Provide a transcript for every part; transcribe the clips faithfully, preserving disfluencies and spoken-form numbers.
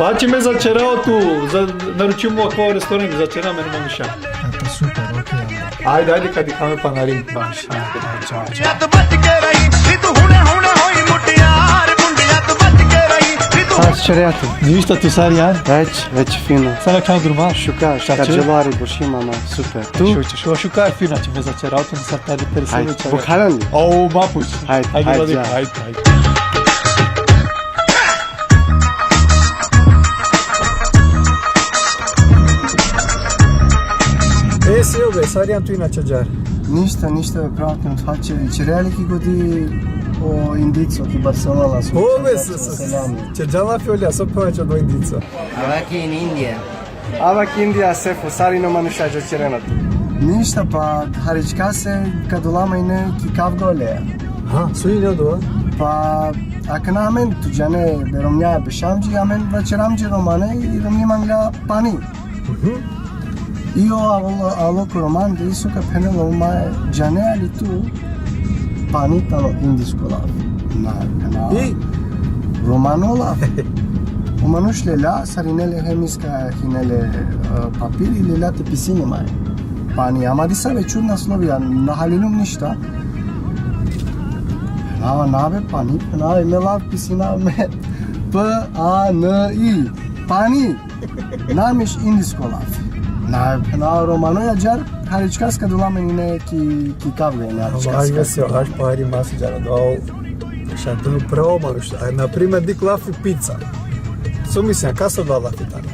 Znači me začerao tu, za, naručimo ako restorani, začera me, nema više. E, pa super, okej, onda. Ajde, ajde, kad ikame pa narim. Baš, ajde, ajde, čao, čao. Sar ću reati? Ništa tu sar, ja? Već, već fino. Sar akşam durma? Šukar, šukar, dželari, bošima, ma, super. Tu? Šukar, šukar, fino, će me začerao tu, sar tari. Ajde, bukhalan li? O, mapuš. Ajde, ajde, ajde, ajde, ajde. E, Seo be, sar ijan tu inače ađahar? Ništa, ništa be, pratim, fače, ćerea li ki godi o Indico, ki Barcelona, so. O, be, so, so, so. Selam. Će džala fiolja, so peva će do Indico. Avaki in Indija. Avaki Indija, Sefo, sar ino manuša, ćerena tu? Ništa, pa haričkase, kad ola ma ine ki kavga oleja. Ha, so ine odova? Pa, akana amen, tu džane, be romnja bešamđi, amen vaćeramđi romane, i romni mangla pani. Mhm. I o alo, alo ko romande, i so ka phenel o ma, džane ali tu, pani tano indisko lafi. Na, na. I? Romano lafi. O manuš lela, sar ine le hemiska, ine le, e, papiri, lela te pisini ma. Pani, ama disave čudna slovija, na halilum ništa. Na, na be pani, na, me lafi pisina me. P A N I. Pani. Na, miš indisko lafi. Na, na romano ađahar, haričkas kad ola ma ine ki, ki kavga ine haričkas. Ama, ajde, se, haš pari masi džara, da, o, šaj tu pravo manuš, a, na primer, dikh lafi pica. So mislijan, kas odova lafi tano?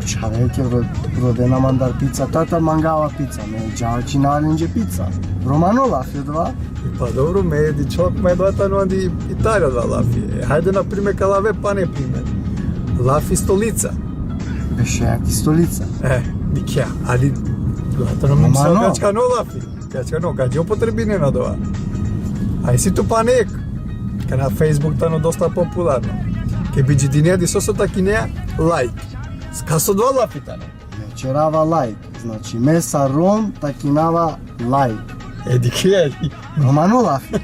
Čhave ke ro-, rodena mandar pica, tata mangava pica, me džava činalinđe pica. Romano lafi odova. Pa dobro, me dičhava, me dova tano andi Italija odova lafi. E, hajde, na primer, ka lave pane primer. Lafi stolica. Bešea ki stolica. E, dikhea, ali, dova tano romano. Gačkano lafi. Gačkano, gađi upotrebinena odova. A isi tu pane ek. Kana Facebook tano dosta popularno. Ke bi džidinea diso so takinea, like. Kas odova lafi tano? Me ćerava like. Znači, me sar Rom takinava like. E, dikhea. Romano lafi.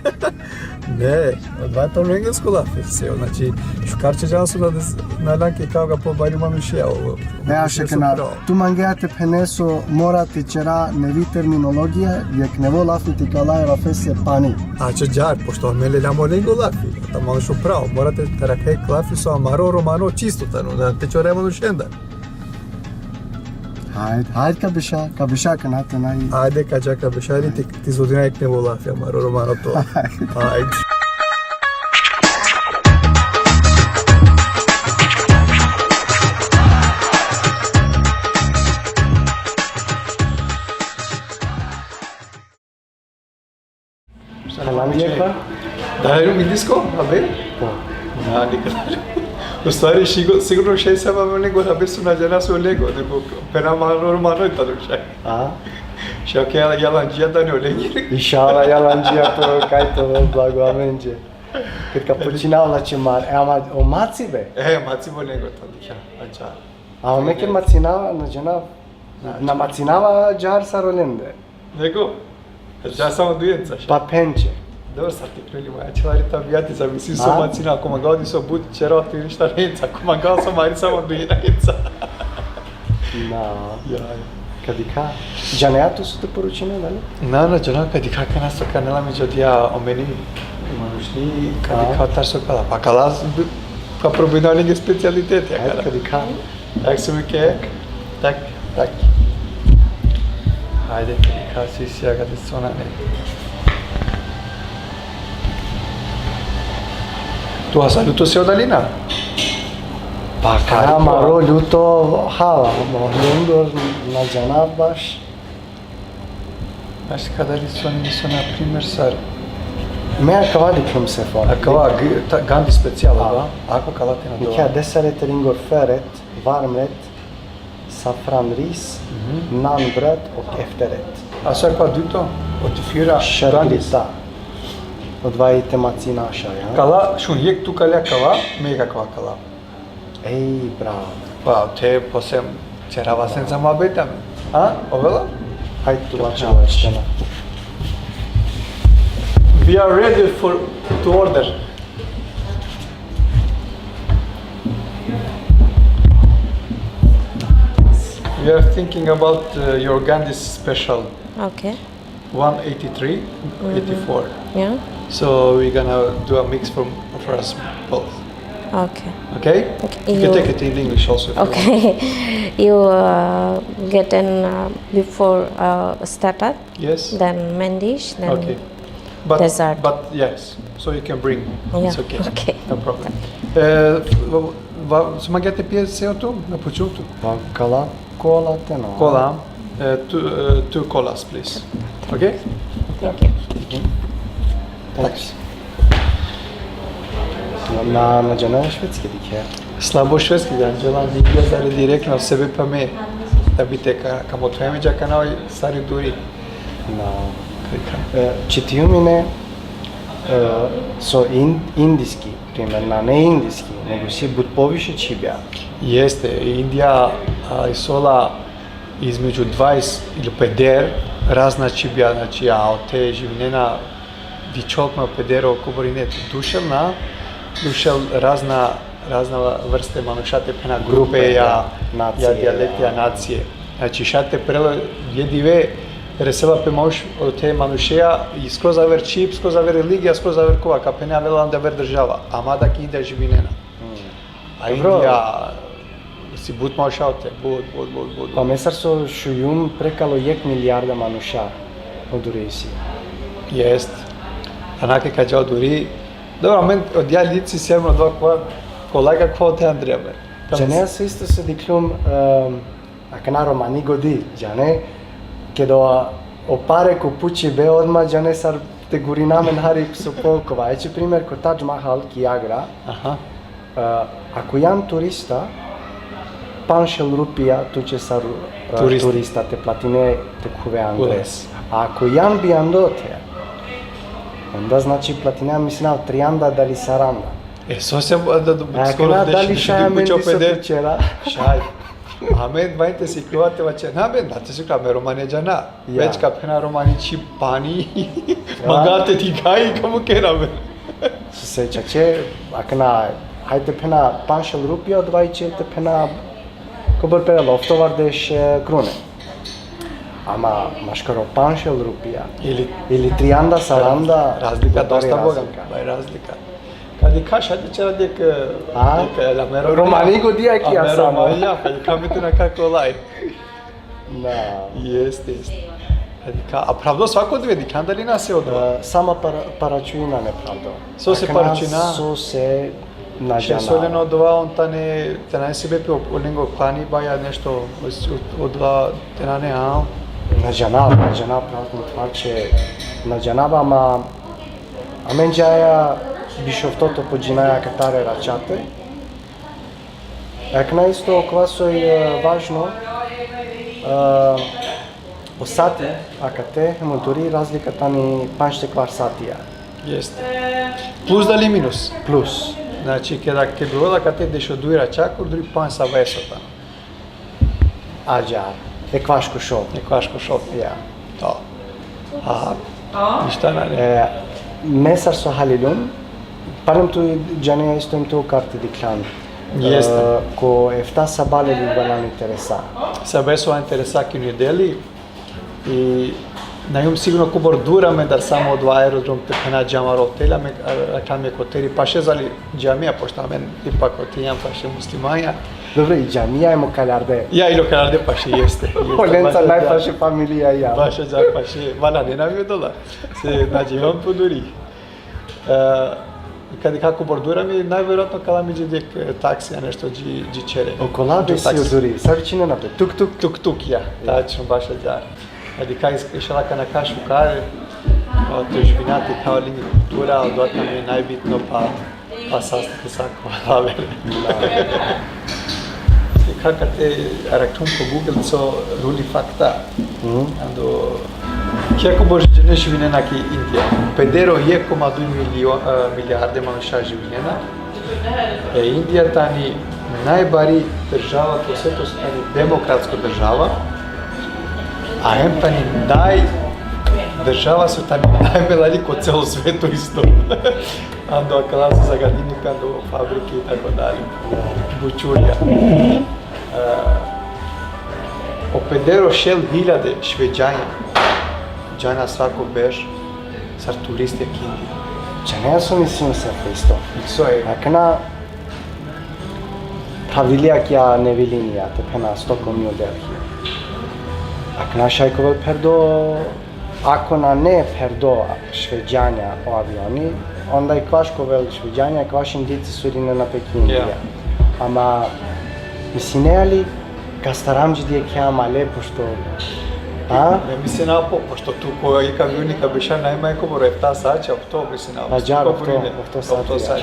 Ne, odova tano englesko lafi, se, znači, šukar će džana so na des-, na lanke kavga po bari manušija, o, e, ašakana, tu mangea te phene so mora te ćera nevi terminologija, jekh nevo lafi te ikala e lafese pani. Ađahar, pošto me leljam o lengo lafi, ta manušo pravo, mora te, te rakhe jekh lafi so amaro romano čisto tano, da te ćore manušendar. Hajde, hajde, ka beša, ka beša, kana te naj. Ajde, ka dža, ka beša, ili ti, ti zvodina jekh nevo lafi amaro romano to. Ajde. Selam alejkum. Da, ero mi disko, a be? Po. Na, nikad. U stvari, sigur-, sigurno šaj sa ma nego, a be, so na džana so nego, nego, pena ma normalno je tano šaj. A? Šaj, okej, jala-, jalandžija da ne olegi. Inšala, jalandžija to, kaj to, blago amenđe. Kad ka počinav la će mar, e, ama o maci be? E, maci bo nego tano šaj, ađa. A o me ke macinava, na džanav, na macinava ađahar sar olende. Nego, ja samo dujenca, šaj. Pa phenđe. Dobro, sar ti krili, ma, ja ćevari tabijati, zavisi so macina, ako mangava diso but, ćera ti ništa lenca, ako mangava so mari samo dujenca. Na. Ja, ja. Ka dikha. Džanea tu so te poručine, dali? Na, na, džana, ka dikha kana so kanela mi džodija o meni manušni, ka dikha tar so kala. Pa kala, ka probinav lenge specijaliteti, ajde, kala. Ka dikha. Tak, sumike. Tak, tak. Hajde, ka si si, aga te sona, ne. Tu asa ljuto si odalina? Pa kaj amaro ljuto hala, mo ljundo na džana baš. Znaš, kada li su oni, nisu, na primer, sar. Me akava dikhljum, Sefo. Akava, g-, ta-, Gandhi specijal, a? Ako kala te na dova. Nikja desare te ringor ferret, varmret, safran ris, nan bret, ok efteret. A so akava dujto, o tifira, Gandhi. Šergrita. Odova i te macina šaj, a? Kala, šun, jek tu kala kava, me jek kava kala. Ej, bravo. Pa, te posem, ćerava senca muhabeti. A? Ovela? Hajde, tu vača, vača, na. We are ready for, to order. We are thinking about uh, your Gandhi special Okay. one eighty-three, eighty-four. Yeah. So we're gonna do a mix from for us both. Okay. Okay? Okay, You can you- take it in English also. If you want. Okay. You uh, get in uh, before uh, starter, Yes. Then main dish, then Okay. But, dessert. But yes, so you can bring. Yeah, It's okay. Okay. No problem. Uh, v- v- so magari ti piace tu? Na počutku? Pa kala kola te no. Kola. Uh, two, uh, two colas, please. Okay? Thank you. Thanks. Na, na džana švedski dikhe. Slabo švedski, da, džela Indija, zari direktno sebe pa me da bi te ka, ka motrujeme dža kanal sari duri. Na. Krika. E, čitijum ine, e, so in, indijski, primer, na, ne indijski, nego si but poviše čhibja. Jeste, Indija, a, isola između dvadeset ili peder razna čhibja, znači, a ote živinena dičhok ma pedero kobor ine dušel na, dušel razna, razna vrste manuša te phena grupe, Grupe, ja, nacije, ja dijalekte, ja ja. Nacije. Znači, šaj te prele, jedive resela pe manuš, ote manušeja, i skroz aver čhib, skroz aver religija, skroz aver kova, ka phene avela ande aver država, ama da ki Indija živinena. A Dobro. Indija, si but manuša ote, but, but, but, but. Pa me sar so šujum, prekalo jek milijarda manuša oduri isi. Jest. Anake ka dža oduri. Dobro, amen, odija lici serno dva kova, kolega kova te andre amen. Džane, so isto so dikhlum, em, akana romani godi, džane, kedo o pare ko pučibe odma, džane, sar te gurina amen hari so po kova. Eči primer ko Taj Mahal ki Agra, Aha. e, ako jan turista, panšel rupija tuće sar, e, Turista. Turista te platine te khuve andre. Ulaz. A ako jan bi ando te, onda, znači, platine, mislim, trianda dali saranda. E, so se, da, da, A skoro akana da dali si- šaj si amen pučo diso peder. tućera? Šaj. Amen, vajte si kova te vače. Na, amen, da te si kova, me romani džana. Ja. Već ka phena romani čhib pani. Magate ti kaj, kamu kera me. Se čače, akana, hajde phena panšel rupija, odvaj će te phena, kobor pere, oftovardeš, e, krune. Ama maškaro panšel rupija. Ili Ili trianda, saranda. Razlika dobri dosta boga, razlika. Baj razlika. Kad i kaš, ajde će radek, A? Romani. Romani godi, a ki ja samo. Ja, kad i ka mi tu na kako laj. Da. Jeste, jeste. Kad i ka, a pravdo svako dve, dikhan dali na se odova. E, sama para, paračuina ne pravdo. So se Akana paračuina? So se na Še džana. Soleno odova, on tane, tane se bepi o, o lengo klani baja nešto, od, od, odova te nane, a? Na džana, na džana, pravdo tvarče, na džana, ama amen džaja bišoftoto po džinaja katare račate. Akana isto okova soj, e, važno, e, o sati, akate, hem oduri razlika tani panš te kvar satija. Jeste. Plus dali minus? Plus. Znači, kada ke bi ola kate dešoduj račak, oduri panš sava eso tano. Ađa, e kvaš ko šov. E kvaš ko šov. Ja. To. Aha. Ništa nane. E, me sar so halilum, palem tu džane isto em tu karti dikhlan. Jeste. E, ko efta sabale bi valan interesa. Sava eso interesa ki New Delhi. I na jum sigurno kobor dur amen dar samo odova aerodrom te phena džamaro hotel, amen, a, a, amen ko teri paše zali džamija, pošto amen ipak ote jam paše muslimanja. Dobro, i džamija em o kaljarde. Ja, i o kaljarde paše, jeste. Jeste, Olenca baš najpaše familija ja. Baš ađa paše, vala ne nam je dola. Se nađe on po duri. E, kad i kako bordura mi, najverojatno kala mi dži dek, e, taksija nešto dži, dži čere. Okola Dži besi taksi. Oduri, sar vičinena pe? Tuk tuk. Tuk tuk, ja. Tačno, baš ađa. Kad i kaj išala kana kašu kare, o, to živina ti kao lingi kultura, odova mi je najbitno, pa, pa sastanke sako haver. I kaka te araktum ko Google so ruli fakta. Ando, keko boš džene živinena ki Indija. Pedero jek koma duj milio-, e, milijarde manuša živinena. E, Indija tani najbari država ko sveto, so tani demokratsko država. A hem tani naj država so tani najmelali ko celo sveto isto. Ando akala so zagadini pe ando fabrike i tako dalje. Bučurija. E, O pedero šel hiljade Šveđanja džana svako berš sar turisti ki Indija. Džanea so mislinav sar pe isto. So e. Akana pravilija kija nevilinija, te phena Stockholm, New Delhi. Akana šaj ka ovel pherdo, ako nane pherdo Šveđanja o avioni, onda ekvaš ka ovel Šveđanja, ekvaš Indijci so irinena pe ki Indija. Ja. Ama mislinea li ka staram dži dikhe amale, pošto, a? Ne, mislinava po, pošto tu ko jekh avioni ka beša najmanje kobor, efta sati, ofto, mislinava. Pa džar, ofto, ofto sati, ja. Ofto sati.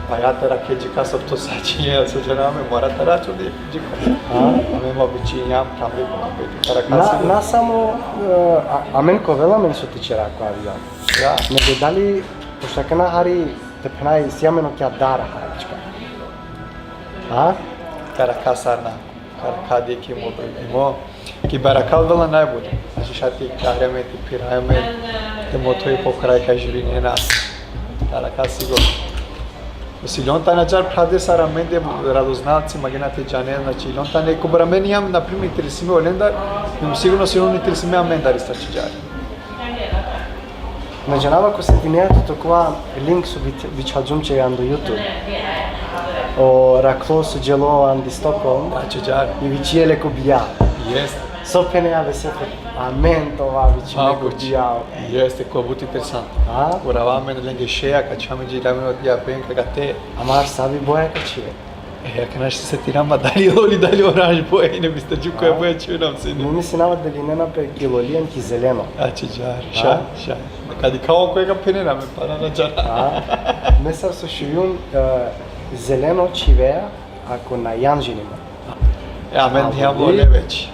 Pa ja te rakhe dži kas ofto sati, ja so džanav me, mora te račun dži kas. A? Amen ma bičinjam, tam bi, te rakha. Na, na samo, e, a, amen ka ovel amen so te ćera ko avion. Ja. Nego dali, pošto akana hari, te phena, isi amen okija dara harička. A? Te rakha sarina. Ka rakha dži ki mo, ki mo, ki barakal vela najbolje. Znači, šaj te kare me, te phiraja me, te mothoj po kraj kaj živinena. Ka rakha sigurno. Isi lon tane ađar phrade sar amende, radoznalci, mangena te džanen, znači, lon tane, kobor amen ijam, na primer, interesime olendar, ijam sigurno isi lon interesime amendar isto ađar. Na džanava ko setinea tut okova link so bi-, bičhalđum će ando YouTube. O raklo so dželo andi Stockholm. Ađar. I vičinđe le ko bijav. Jest. So phenea be se pe, amen te ova vičime ko bijav. Jeste, ko but interesantno. A? Urava amen lenge šeja, ka čhame dži amen odija penka gate. Amar savi boja ka čhive. E, akana šaj te setina ma dali loli, dali oranž boja, ine, mislinava dži koja boja čhivena pe sine. Mu mislinava dali irinena pe ki loli hem ki zeleno. Ađar, šaj, šaj. Ka dikha o koja ka phenena, me pana na džana. A, me sar so šunđum, e, zeleno čhivea, ako na janžinimo. E, amen dijam lole već.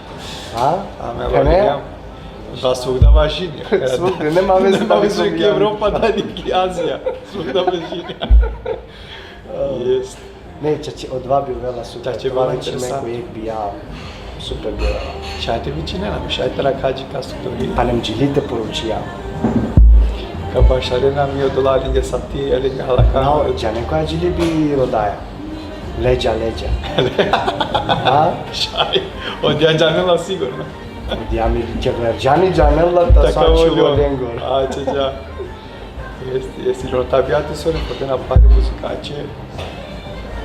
A? Amen lole dijam. Da, svugda važini. Svugda, nema veze, nema veze ki Evropa, dali ki Azija. Svugda važini. Jest. Ne, čače, odova bi ovela super. Čače, odova bi interesantno. Ko jekh bijav, super bijav. Šaj te vičinena, šaj te rakha dži kas so te ovel. Palem džili te poručija. Ka bašarena mi odola lenge sati, lenge halaka. No, džane koja džili bi rodaja. Leđa, leđa. A? Šaj. Odija džanela sigurno. Odija mi džaver džani džanela ta sa čulo lengor. Ađar. Jeste, jeste, ilo tabijati so ne potena pare muzikaće.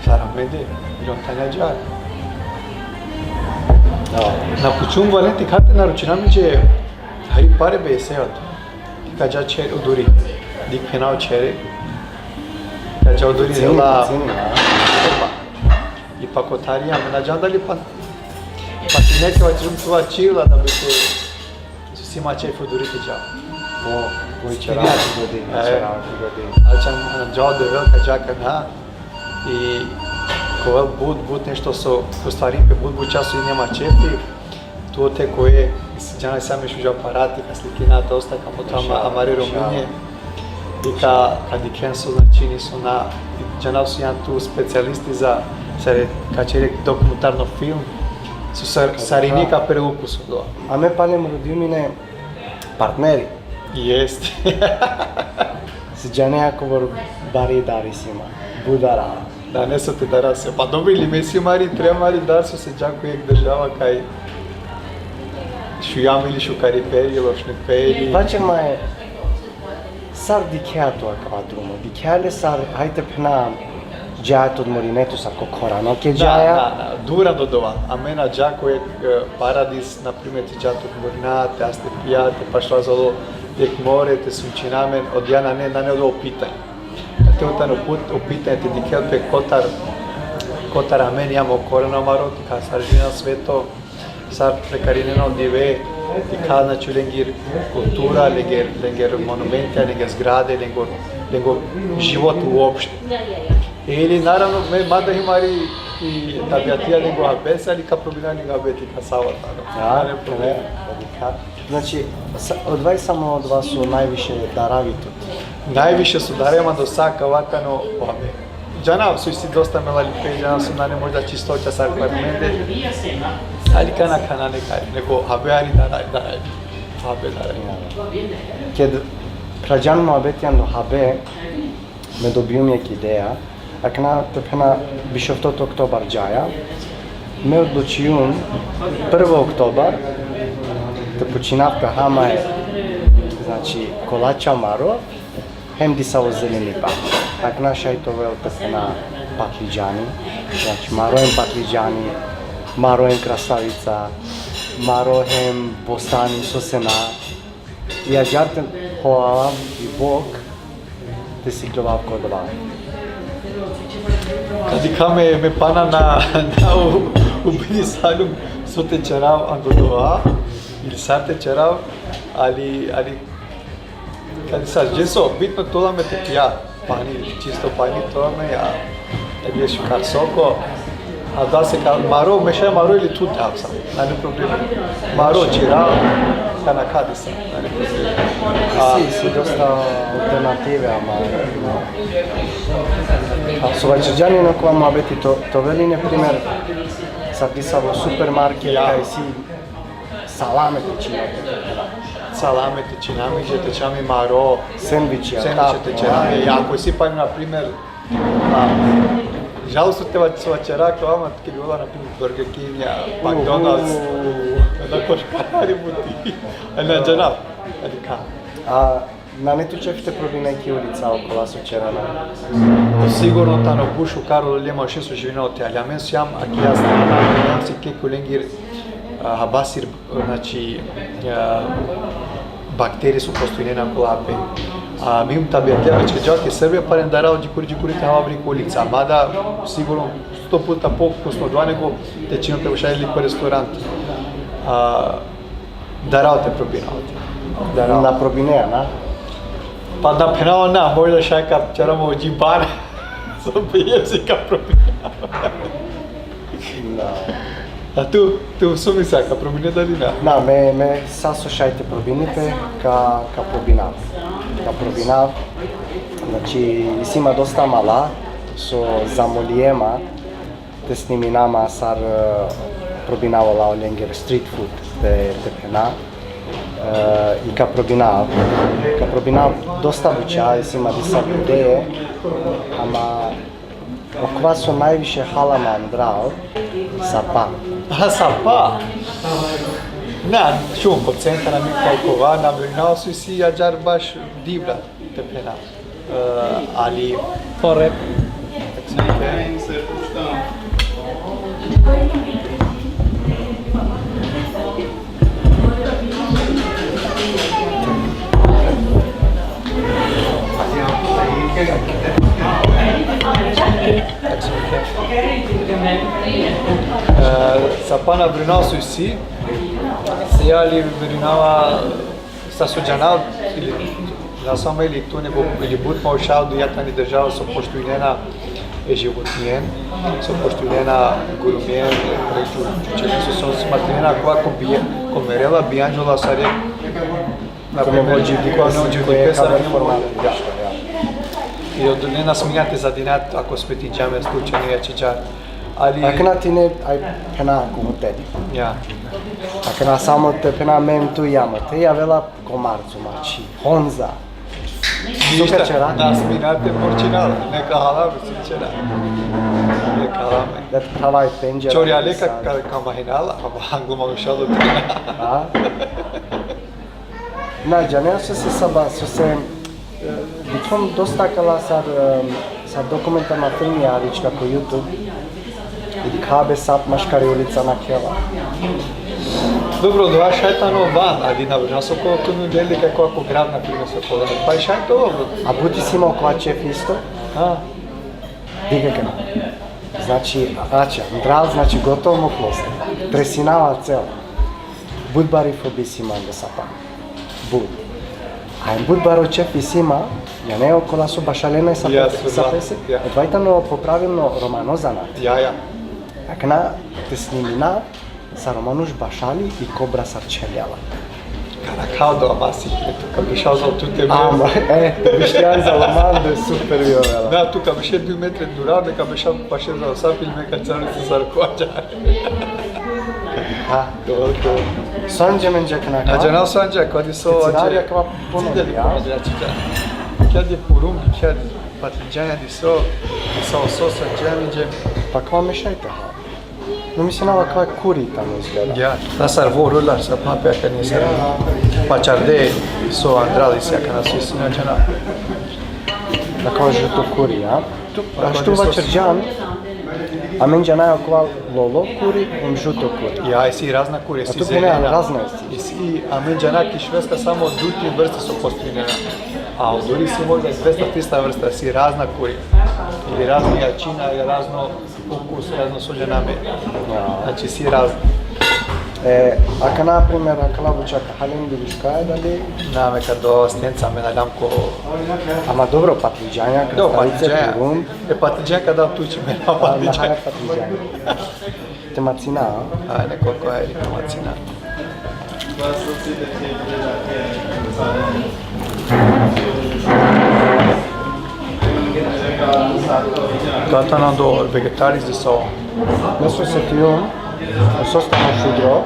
Sar amende, ilo tane ađar. Da. Na pučum, Valenti, kate naručina mi dži hari pare be ese ato. Ka dža čer oduri. Dik phena o čere. Ka dža oduri. Cini, la cini. I pa kotarija, me na džan dali pa. Pa ti neke vaćrum tu vaćila da bi tu. Si ma čef oduri te dža. Po, po i čera godi, e, čera godi. Ačan, e, dža o Devel ka dža kana. I ka ovel but, but nešto so, ko stvari pe but, but časo i nema čefi. Tu te koje, si džana sa me šuža parati, ka slikina dosta, ka motra amare Rominje. I ka, ka dikhen so, znači, niso na, džana so jan tu specijalisti za, sar, ka čere dokumentarno film, so sar, sarini ka perel ukuso do. A me palem rodijum ine partneri. Jest. Si džanea kobor bari dar isi ma. But dara. Da, ne so te dara se. Pa dobro, ili me isi mari, tre mari dar so se dža ko jekh država kaj šujam ili šukaripe ili lošnipe ili. Vaćer ma e, sar dikhea tu akava drumo? Dikhea le sar, hajde phena, džaja te odmorine tu sar ko korano ke džaja? Da, da, da, dura do dova. Amen na dža ko jekh, e, paradis, na primer, te dža te odmorina, te as te pija, te pašla zalo jekh more, te sunčina amen, odija nane, nane odova o pitanje. Te o tano put, o pitanje te dikhel pe kotar, kotar amen ijam o korano amaro, te ka sar živina sveto, sar prekarinena o dive, te ka, znači, lengir kultura, lengir, lengir monumenti, lengir zgrade, lengor, lengor život uopšte. Ili, naravno, me, mada i mari i tabijatija lengo habese, ali ka probina lengo habe te ka sava tano. A, ne problem. Znači, sa-, odova i samo odova so najviše daravi tut. Najviše so daravi ma do sa akava tano o habe. Džanav so isi dosta melalipe, džanav so nane možda čistoća sar ko amende. Ali kana, kana nekaj, nego habe hari daravi, daravi. Habe daravi. Ked phrađan muhabeti ando habe, me dobijum jekh ideja. Akana te phena biš oftoto oktobar džaja. Me odlučijum prvo oktobar te počinav te ha maj, znači, kolača maro, hem disavo zelenipa. Akana šaj te ovel te phena patlidžani, znači, maro hem patlidžani, maro hem krastavica, maro hem bosani, sosena. I ađahar te halav i bok, te sikljovav ko dova. Ka dikha me, me pana na, na u, ubidisaljum so te ćerav anglo dova, ili sar te ćerav, ali, ali, ka dikha, džeso, bitno te ola me te pija pani, čisto pani te ola me, ja, te pija šukar soko, a da se ka, maro, me šaj maro ili tu dav sam, nane problemi. Maro, ćerav, ka nakha disave, nane problemi. A, isi, isi dosta alternative, ama, a, so vaćerđan, ino kova muhabeti te, te ovel i, na primer, sar disavo supermarket, ja, kaj isi salame te ćinel pe. Salame te ćinel mi, te ćerel mi maro. Sendviči, sendviči te ćerel mi. Ja, ako isi pani, na primer, a, žalosno te va-, so vaćera, ama, ke bi ola, na primer, Burger King, ja, McDonald's, uhu, da koškari buti. A na džanav, ali ka. A, nane tu ćef te probine ki ulica okola so ćerena? Sigurno tano but šukar, ole manušen so živina ote, ali amen sijam akija strana, sijam si ke kolengir, a, habasir, znači, a, bakterije so postojnena kola pe. A mi tabijatea, već ke džava ki Srbija, pa ne darava džikuri, džikuri te hava vri ko ulica. Mada, sigurno, sto puta pokusno dova nego te ćinel pe bašo ili ko restorant. A, darava te probinav. Darava. Na probinea, na? Pa na phenava na, možda šaj ka ćerav mo dži bar. So pije si ka probinav. Da. A tu, tu so misla, ka probine dali na? Na, me, me sa so šaj te probini pe, ka, ka probinav. Ka probinav. Znači, isi ma dosta mala, so zamolije ma, te snimina ma sar, e, probinava ola olengere street food, te, te phena. E, i ka probinav, ka probinav dosta buća, isi ma disave ideje, ama okova so najviše hala ma andral, sapa. A, sapa? Na, šun, ko centar, na mi kaj kova, na brinava so isi ađahar baš divra te phena. E, ali... Fore. E, sapa na brinava so isi, se ja li brinava sa so džanav, ili na samo ili tu, nego ili but manuša, ja tani država so poštujnena e životinjen, so poštujnena gurumen, pre ču-, čučen, so, so smatrinena kova ko bije-, ko merela, bijanđola sare, na primer, ko ne vođi dikes, ko ne vođi dikes, ka avel formalno, ja. I odolea na smija te zadinat, ako smetinđa me slučajno, ja ćerđa. Ali akana ti ne, aj, phena ko hoteli. Ja. Akana samo te phena me hem tu jam, te avela komarco, mači, honza. Ništa, so ka ćera? Na smina te porčinala, neka hala me, so ćera. Neka hala me. Da te phravaj pendžera. Čorjale ka, ka, ka mahinala, ama anglo manuša lo te. A? Na, džanea sose, saba, sose, e, dikhljum dosta akala sar, e, sar dokumentarna filmi arička ko YouTube. I dikha be sap maškari ulica nakhela. Dobro, dova šaj tano van, ali na brinava so ko, ko New Delhi, kaj ko, ko grad, na primer, so ko, pa i šaj to, dobro. A but isi ma okova ćef isto? A? Dikh akana. Znači, ača, andral, znači, gotovo mo kloset. Tresinava celo. But bari fobi isi ma anglo sapa. But. A em but baro ćef isi ma, jane okola so bašalena e sapese. Ja, so da. Sapese. Ja. Odova i tano po pravilno romano zanat. Ja, ja. Akana te snimina sar o manuš bašali i kobra sar čheljala. Ka nakha odova, ama si, tu ka bešav za tu te me. Ama, e, te bešljan za o man, da super bi ovela. Da, tu ka beše duj metre dura, me ka bešav paše za o sap ili me ka čav sar ko ađahar. Ha. Dobro, dobro. So anđe menđe akana? A džana so anđe, kadi so anđe. Cidarija kava puno, ja. Kadi purum, kadi patlidžanja, diso, diso, so anđe menđe. Pa kava mešaj te ha. No mislinava akava kuri tano izgleda. Ja, da sar vo rolar, sa pa pe akana sar pačarde so andrali si akana so isi, znači na. Akava žuto kuri, a? A što vaćerđan, amen džanaja akava lolo kuri, em žuto kuri. Ja, isi razna kuri, a isi tu phenea zelena. Razna isi. Isi, amen džana ki Švedska samo duj trin vrste so postojinena. A odori si možda dvesta trista vrsta, isi razna kuri. Ili razna jačina, ili razno ukus, razno so džana me. Ja. Znači, isi razno. E, akana, na primer, akala buča ka halen ili šukaja dali? Na, me ka dova stenca, me na aljam ko... Ama dobro, patliđanja, dobro, krastavice, patliđanja. Purum. E, patliđanja ka dav tući, me na... A, patliđanja. Na, patliđanja. Te macina, a? Ajde, koliko je, te macina. Tata na do vegetaris de so. Me so setium, so tano šudro,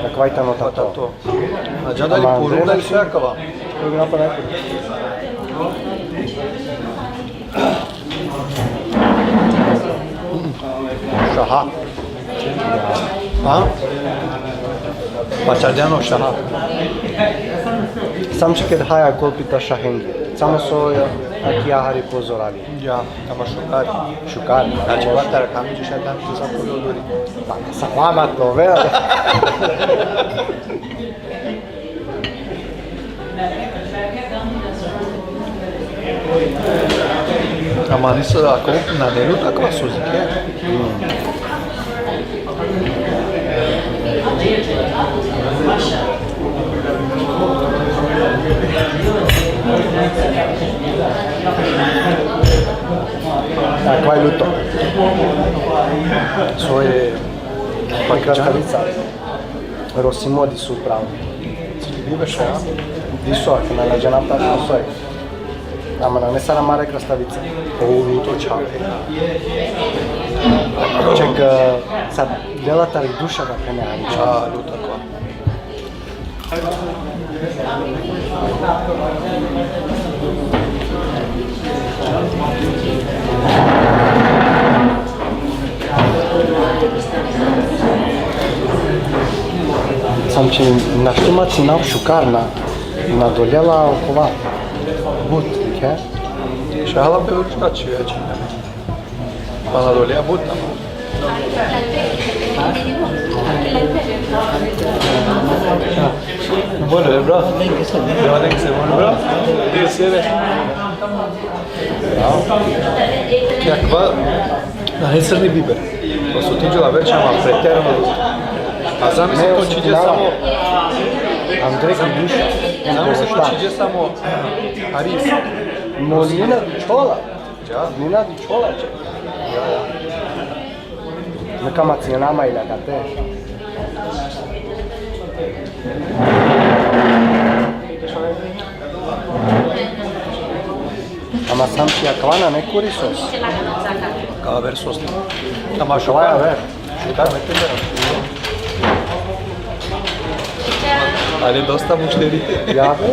na kava tano tato. Tato. A džan dali... Ama purum dali so akava? Purum na pa neko. Šaha. A? Pačardjano šaha. Sam čeked haja kolpi ta šahengi. Samo so ja, aki ahari pozorali. Ja, ama šukar. Šukar. Znači, vatar kami ćeš ja tam tu za koju duri. Pa, sa vama to, ve. Ama niso, ako na nelu takva suzi, ke? Takva je luto. Svoje krastavica. Rosimo diso pravo. Bibe šaja. Diso, ako na džanav tačno so je. Ama nane sar amare krastavica. O, luto čhave. Ček, e, sar lela tari duša ka phene hari čhave. A, luto ko. Sam či našti ma cinav šukar na, na dolela okova. But, ke? Šahala pe učka či veći. Pa na dolela but, ama. Bolje, bro. Ja, nek se, bolje, bro. Gdje sjede? Ja. Jakva, na, ne crni biber. Pa so ti džela već, ama preterano. A zamisli, ne, to čiđe samo. Andrej Duša. Zamisli, to čiđe samo Aris. Molina di čola. Ja. Molina di čola, če. Ja, ja. Neka macinama ili akate. Ama sam či akava nane kuri sos. Akava aver sos. Ama šovaja aver. Šukar, me te... Ali dosta mušteri. Ja, be.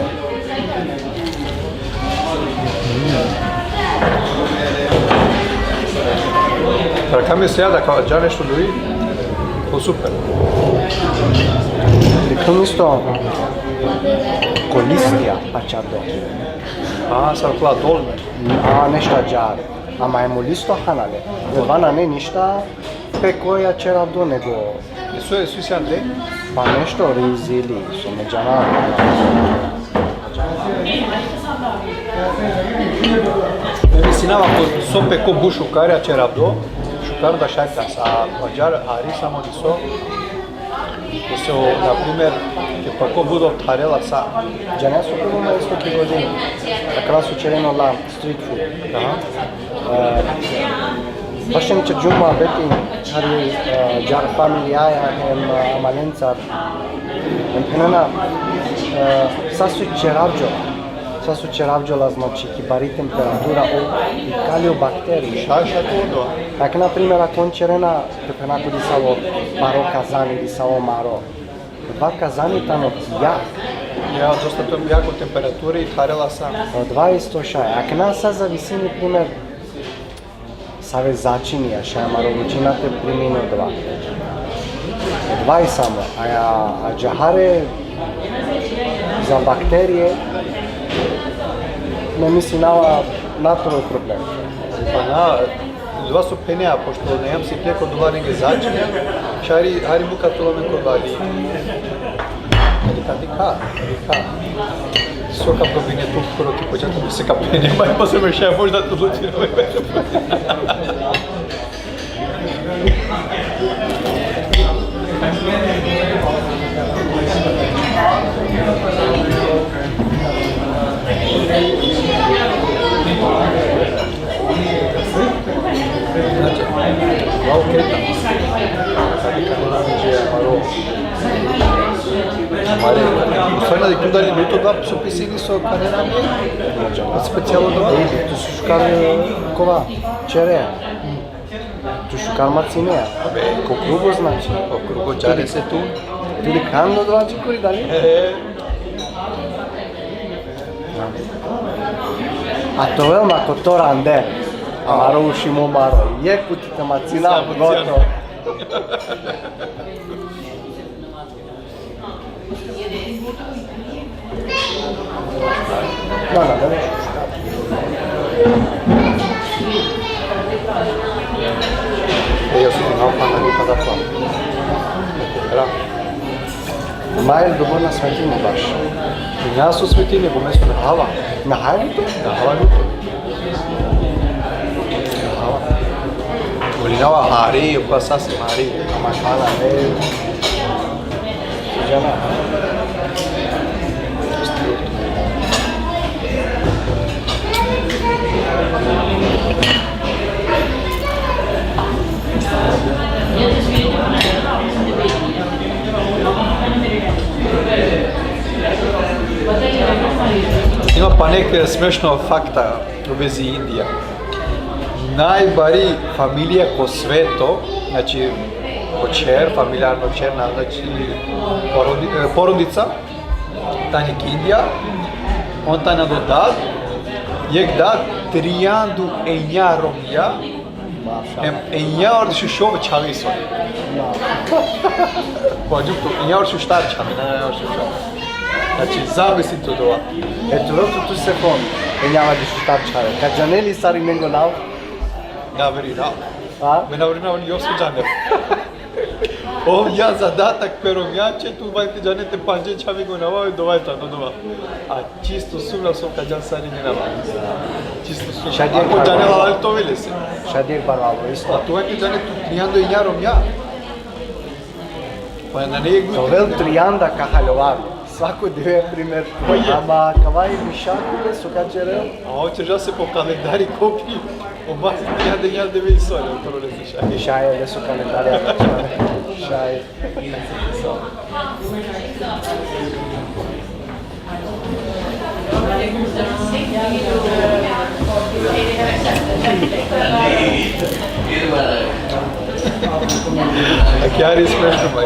Rakam je sejada, kao dža nešto drugi. O, super. Dikhljum isto ko listija, pačardo. A, sar kla dolme. A, nešto ađar. Ama em o listo hanale. Vana ne ništa. Peko ja čeravdo nego. E, so, e, so isi andre? Pa nešto riz ili so me džana. Me mislinava ko so peko but šukar ja čeravdo, šukar da šaj kas, a ađar hari samo diso. So, na primer, ke peko but dov tharela sa. Džana so kolo ma isto ki godini. Akala so ćerena la street food. Aha. E, baš em čerđum muhabeti hari, e, džar familijaja em, e, amalencar. Em phenena, e, sa so ćeravđo, sa so ćeravđo la, znači, ki bari temperatura, o, ikali o bakteri. Šaj, šaj to do. Tak, na primer, ako on ćerena, te phena ko disavo baro kazani, disavo maro. Dva kazani tano jak. Ja, dosta to jako temperatura i tharela sa. Odova isto šaj. Akana sa zavisini, primer, Save začinja, šaj amaro vrućina te primini odova. Odova i samo, a ja, a džahare za bakterije, ne mislinava na tro problem. Pa na, odova so phenea, pošto na jam sikle ko odova, nege začinja, šaj hari, hari muka te ovel amen ko odova. Dikha, dikha, dikha. So ka probine tu, koro ki početak se ka pene, ma pa se me šaj možda tu odlučina. Znači, la okej. Sad kad ne nađe amaro, amare, u stvari, na dikh tu dali luto da so pisini so ka ne nađe. Znači, specijalno da. Tu šukar kova, čere. Tu šukar macinea. Ko krugo, znači. Ko krugo čare se tu. Tu li kando dvači kuri dali? E. A te ovel ma kotor ander. Amaro ušimo maro. Jek puti te macina, gotovo. Da, da, da. E, io sono un fan di Padafà. Però Mael dobro na svetini baš. Na so svetini, ko meso na hava. Na hava to? Na hava to. Na hava. Volinava hari, ko sas hari. Ama hava ne. Džana. Ima pa nek smešno fakta u vezi Indija. Najbari familija ko sveto, znači, ko čher, familijarno čher, na, znači, porodi-, e, porodica, tani ki Indija, on tani do dad, jek dad, trianda u enja romnja, em, enja ardeš u šov čhave so. Pa džuk to, enja ardeš u štar čhave, na, enja ardeš u šov. Znači, zamisli tu dova. E, tu, tu, tu se fon, enja ardeš u štar čhave. Ka džane li sar i nengo nav? Na veri, na. A? Me na veri, na, on još su džane. Ov ja zadatak pe romnjače, tu vaj te džane te pandže čhave ko nava, dova e tano dova. A čisto sumnja so ka džan sar i nena. Čisto sumnja. Šaj jek. Ako džane la, ali to vele se. Šaj jek barvalo, isto. A tu vaj te džane tu trianda i enja romnja. Pa na ne jek. To vel trianda ka haljovav. Svako dive primer. Pa je. Ama kava i mišakule so ka čerel. A on čerđa se po kalendari kopi. O mas trianda i enja dive i sole, otro le se šaj. Šaj, le so kalendari, šaj. Akjari smešno, baj.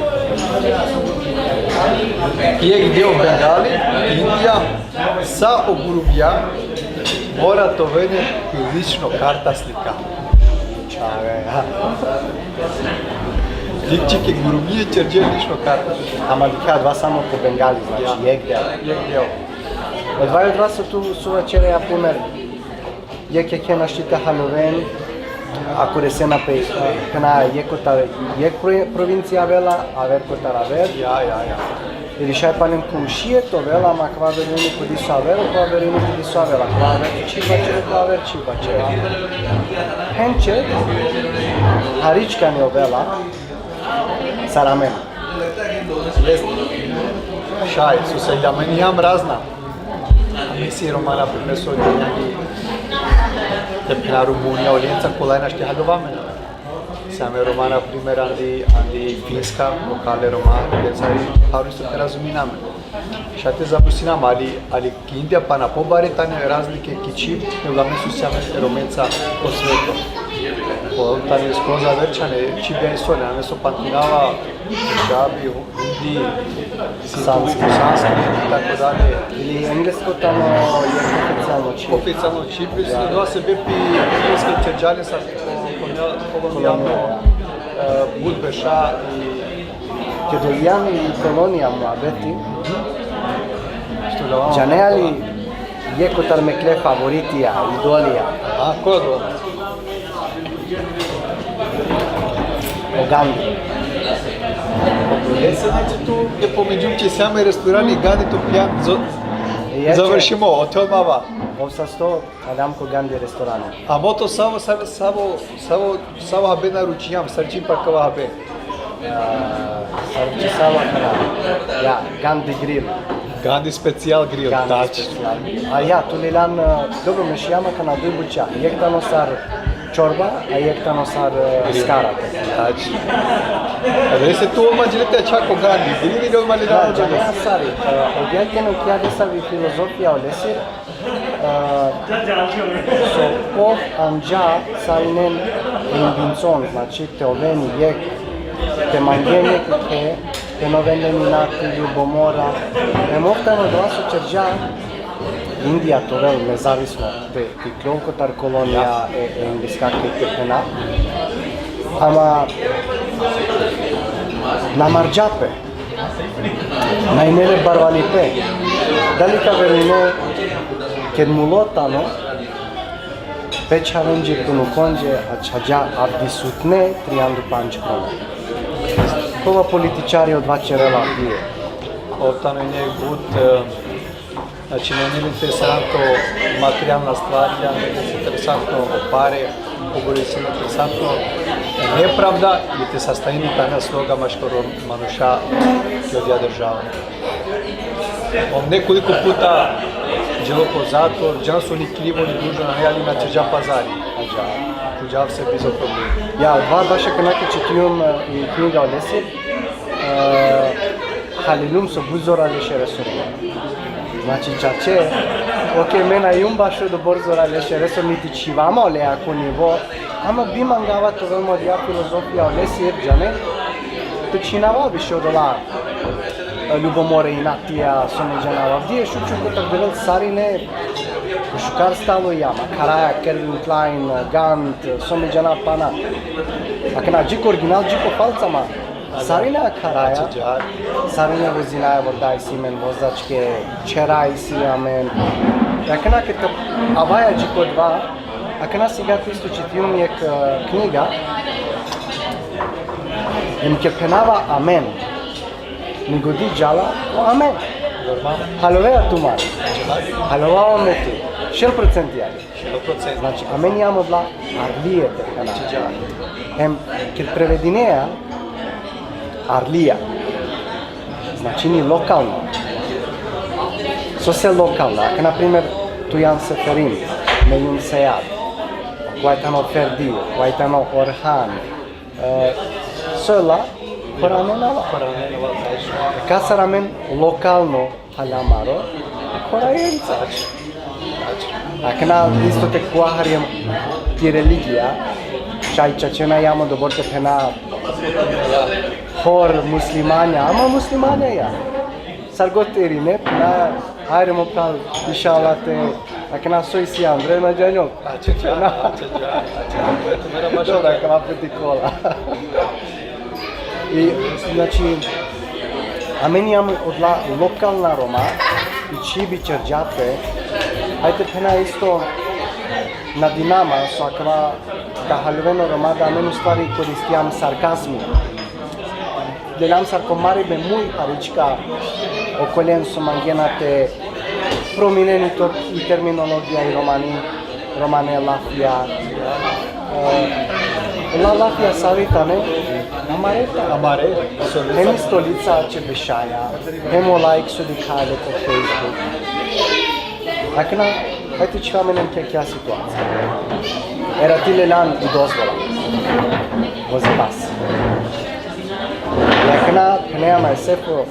Jek deo Bengali, Indija, sa o grubja mora te oven pe lično karta slika. Čhave, ha. Dikh čike grubje čerđe lično karta. Ama dikha, adava samo ko Bengali, znači, ja, jek deo. Jek deo. Odova, odova so tu so vaćere, ja primer, jek, jek, našti te haljoven, ako resena pe, pe na jek kotar jek pro-, provincija avela, aver kotar aver. Ja, ja, ja. Ili šaj palem komšije te ovel, ama kava verujini ko diso aver, kava verujini ko diso aver, kava aver čhib vaćere, kava aver čhib vaćere. Hem čer, haričkani ovela, sar amen. Šaj, so se amen jam razna. Amen si Roma, na primer, so, te phena, Rumunija, olenca kolaj našti haljova amen. Si amen Roma, na primer, andi, andi Finska, okale Roma, olenca i haruj so te razumina amen. Šaj te zamislina amen, ali, ali ki Indija pana pobare tane razlike ki čhib, nego amen so si amen Romenca ko sveto. Ko tane skroz aver čhane, čhibja i sole, amen so pamtinava, Punjabi, Hindi, Sanskrit. Sanskrit i tako dalje. Ili englesko tano jek oficijalno čhib. Oficijalno čhib, mislim, da se bepi engleski čerđa le sa ko, ko Kolonija, ja. E, but beša i Ked olijam i kolonija muabeti, džanea li jekh kotar mekle favoritija, idolija? A, kodo? O Gandi. E, se znači tu, e, pomeđum će sjame restorani Gandi, to pijam zo-, završimo, hotel mava. Ov sasto, aljam ko Gandi restorani. A moto savo, savo, savo, savo, savo habe naručijam, sar čim pakava habe. A, sar čim savo kana. Ja, Gandi grill. Gandi specijal grill, Gandi tačno. Specijal. A ja, tu lilan, e, dobro, mešijama kana duj buća. Jekh tano sar čorba, a jekh tano sar, e, grill. Skara. Tačno. A da se tu odmah dželite čak o Gandi grill ili odmah li da, da, da, sari. E, odjekeno kja desavi filozofija olesir, e, so ov anđa sarinen e indincon, znači te oven jekh, te mangen jekh, te, te na oven len inati, ljubomora. Em ov tano odova so ćerđa Indija te ovel nezavisno, te, te iklol kotar kolonija e, e Indiskake, te phena. Ama na marđa pe. Na ine le barvalipe. Dali ka verujne, ked mulo tano, pe čhavenđe, pe unukonđe ačhađa avdisutne trianda u pandž krune. Kova političari odova ćerela avdive? Ov tano ine but, e, znači, na ine le interesantno materijalna stvarja, nego interesantno o pare, pogotovo interesantno nepravda, i te sastavini tana sloga maškaro manuša ki odija država. Ov nekoliko puta dželo po zatvor, džan so ni krivo ni dužno, ne, ali na ćerđa pazari. Ađa, ćerđa se bizo problem. Ja, odova baš akana ked čitijum, e, i knjiga olesir, e, halilum so but zora le šeresum. Znači, čače, okej, me na jum baš odobor zora le šeresum, niti čhivama ole ako nivo, ama bi mangava te ovel mo odija filozofija olesir, džane, te čhinava više odola, e, ljubomore, inatija, so me džanava. Avdive šućum kotar Devel sarine, šukar stalo jam, Karaja, Calvin Klein, Gant, so me džana pana. Akana dži ko original, dži ko falca, ma sarine akaraja, sarine vozinaja, vorda isi amen vozačke, ćhera isi amen. Akana ked ka avaja dži ko odova, akana sigate isto čitijum jekh, e, knjiga, em ked phenava amen, mi godi džala o amen. Normalno. Halovea tumare. Halovava me tu. Šel procenti, ali. Šel procenti. Znači, amen jam odola arlije te phena. Em, ked prevedinea, arlija značini lokalno. Sose lokalno? Ako, na primer, tu jan Seferin, me jum Sejad, kova tano Ferdi, kova tano Orhan, e, so ola, khora amen ava. Khora amen ava, tačno. Kasar amen lokalno, hala amaro, khora amen. Tačno. Akana isto te khuva hari em ki religija, šaj čače na jam odobor te phena hor muslimanja, ama muslimanja jam. Sar god te irine, na, hajde mo phral, inšallah te, akana so isi andre, na džanjol. Ača, ača, ača, ača. Dobro, akana puti kola. I, znači, amen jam odola lokalna Roma, i čhib i ćerđa pe, hajde phena isto na dinama, so akava ka haljoven o Roma, da amen u stvari koristijam sarkazmi. Delam sar ko maribe muj harička okolen so mangena te prominen i to-, i terminologija i romani, romane lafija. E, la lafija sari tane, amare tane. Amare, so hem i stolica će bešaja, hem o like so dikhaja le ko Facebook. Akana, hajde čhivame len kja, kja situacija. Erati lelan i dozvola. Vozi pas. I akana, phenea ma e Sefo,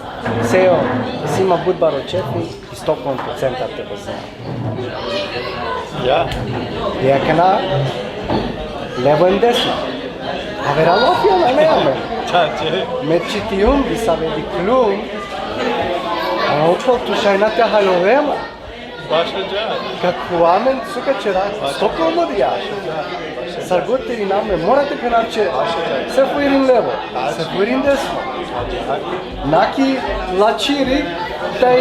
Sejo, isi ma but baro ćefi, i Stockholm ko centar te vozina. Ja. I akana, levo em desno. Avera lafija nane amen. Čače. Me čitijum, disave dikhljum, a otko tu šaj na te haljove ma. Baš ađa. Kako amen, so ka ćera, Stockholm odija. Baš ađa, baš ađa. Sar god te irinam me, mora te phenav će, se fuirin levo, se fuirin desno. Na ki lačiri, taj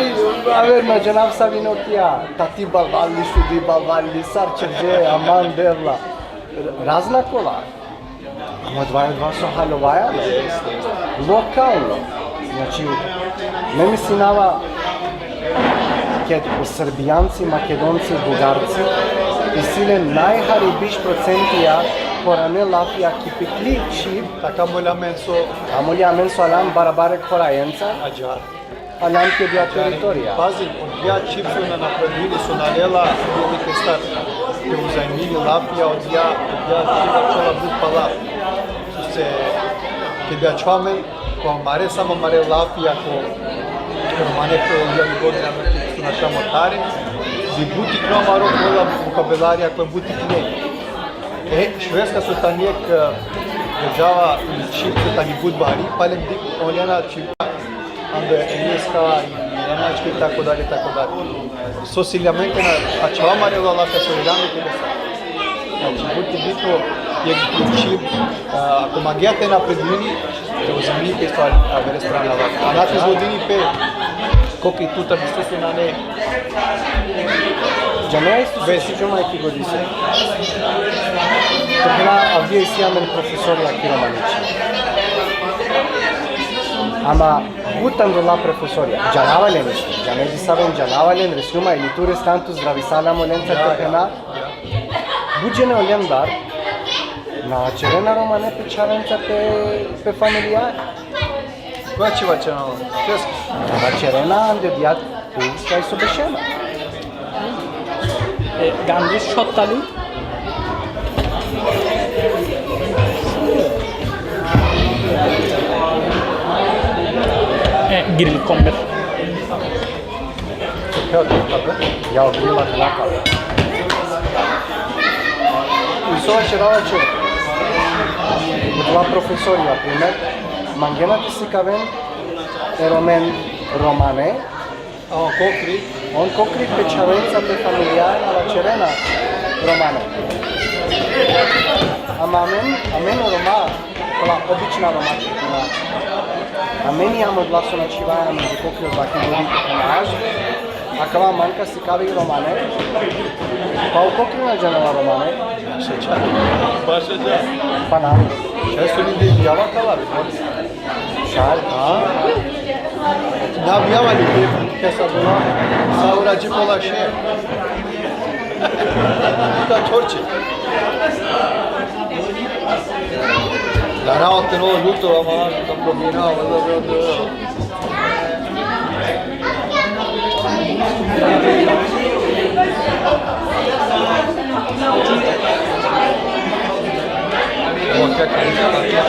aver na džanav savi notija, tati balvali, šudi balvali, sar čerđe, aman devla. Razna kola. Ama odova, odova so halovaja, lokalno. Znači, me mislinava, ked o Srbijanci, Makedonci, Bugarci, isi len najharibiš procentija korane lafija ki pikli čhib. Taka moli amen so. Ka moli amen so alam barabare korajenca. Ađar. Alam ki odija teritorija. Pazi, odija čhib so na napredujini, so na lela, odija kestar te uzajmini lafija, odija, odija čhib ačhola but pala. So se, ked bi ačhova amen, ko amare, samo amare lafija, ko, ko mane ko odija ni godina, so na šamo tare, bi but tikno amaro kola vokabularija, ko but tikne. E, Švedska so tani jek, e, država ili čhib so tani but bari, palem dik, on lena čhib ando engleska, nemačka i tako dalje, tako dalje. So si amen te na ačhova amare lafija so irame te sa. Znači, but bitno, jek čhib, a, ako mangea te napredujini, te uzajmini pe isto avere strana lafija. A na te izvodini pe kokri tutar, isto so nane. Džanea isto so si džuma ki godise. Te phena, avdive isi amen profesorija ki romani čhib. Ama but tano dola profesorija. Džanava len isto. Džanea disave on, džanava len, resnjum, ili tu restan tu zdravisala mo lenca, te phena. But džene olendar na vaćerena romane pe čhavenca, pe, pe familija. Koja će vaćerena? Švedska. Na vaćerena ande dijat tu kaj so bešena. E, gandi šotali. E, grill komber. Ja, o grila te naka. I so vaćerava će, odova profesori, na primer, mangena te sikaven e Romen romane, a on kokri, on kokri pe čhavenca, pe familija, na vaćerena romane. Ama amen, amen o Roma, kola obična Roma, amen ijam odola so na čhivaja amen, ko kokri o zaki dodi ko konaž, a kava man ka sikavi romane, pa o kokri na džanela romane. Baš e dža. Baš e dža. Pa na. Šaj so ni dijava kala, be. Šaj, a? Na bijava li, ke sa dula, sa urađi pola še. Ka torči. Da, na, te no luto, ama, ka probina, valjda, valjda. Ovo kaj, kaj, kaj?